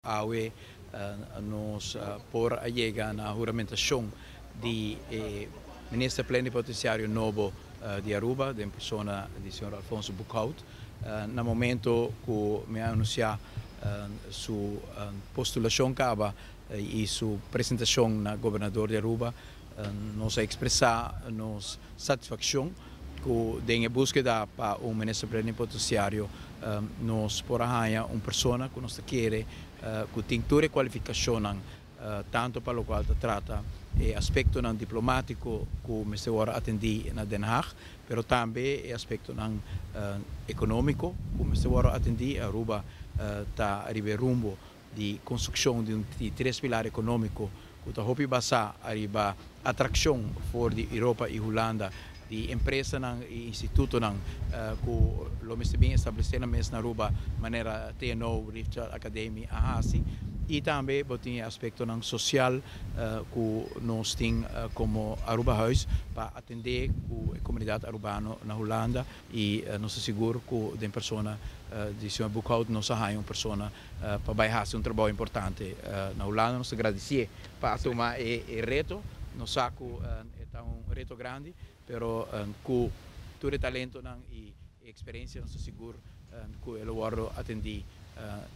Awe nos por a yega na huramentacion di e minister plenipotenciario nobo di Aruba, den persona di señor Alfonso Boekhoudt. Na momento cu mi a anuncia su postulacion caba y su presentacion na gobernador di Aruba, nos a expresa nos satisfaccion cu den e buskeda pa un minister plenipotenciario nos por a haya un persona cu nos ta kere cu tin tur e cualificacionnan, tanto pa locual ta trata e aspectonan diplomatico cu mester wordo atendi na Den Haag, pero tambe e aspectonan economico cu mester wordo atendi. Aruba ta riba e rumbo di construccion di un di tres pilar economico cu ta hopi basa ariba atraccion for di Europa y Hulanda di empresanan y institutonan cu lo mester bin establece nan mes na Aruba, manera TNO, Rietveld Academie a haci, y tambe bo tin e aspectonan social cu nos tin como Arubahuis pa atende cu e comunidad Arubano na Hulanda. Y nos ta sigur cu den persona di señor Boekhoudt nos a haya un persona pa bay haci un trabou importante na Hulanda. Nos ta gradicie pa tuma e reto. Nos sa cu e ta un reto grandi, pero cu tur e talentonan y experiencia nos ta sigur cu e lo wordo atendi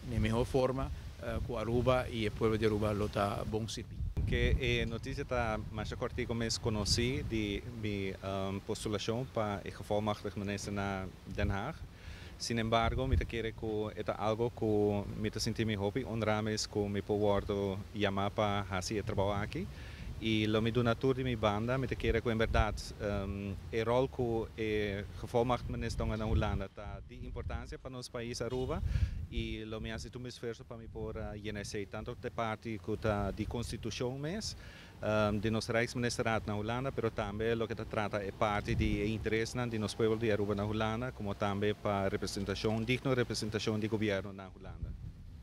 den mehor forma cu Aruba y e pueblo di Aruba lo ta bon sirbi. Aunke e noticia ta masha cortico mes conoci di mi postulacion pa e gevolmachtigd minister na Den Haag. Sin embargo, mi ta kere cu e ta algo cu mi ta sinti mi hopi honra mes cu mi por wordo yama pa haci e trabou aki. Y lo mi duna tur di mi banda. Mi ta kere cu en berdad e rol cu e gevolmachtigd minister na Hulanda ta di importancia pa nos pais Aruba y lo mi haci tur mi esfuerso pa mi por yena esey, tanto e parti cu ta di constitucion mes di nos Rijksministerraad na Hulanda, pero tambe loke ta trata e parti di interesnan di nos pueblo di Aruba na Hulanda, como tambe pa representacion, digno representacion di gobierno na Hulanda.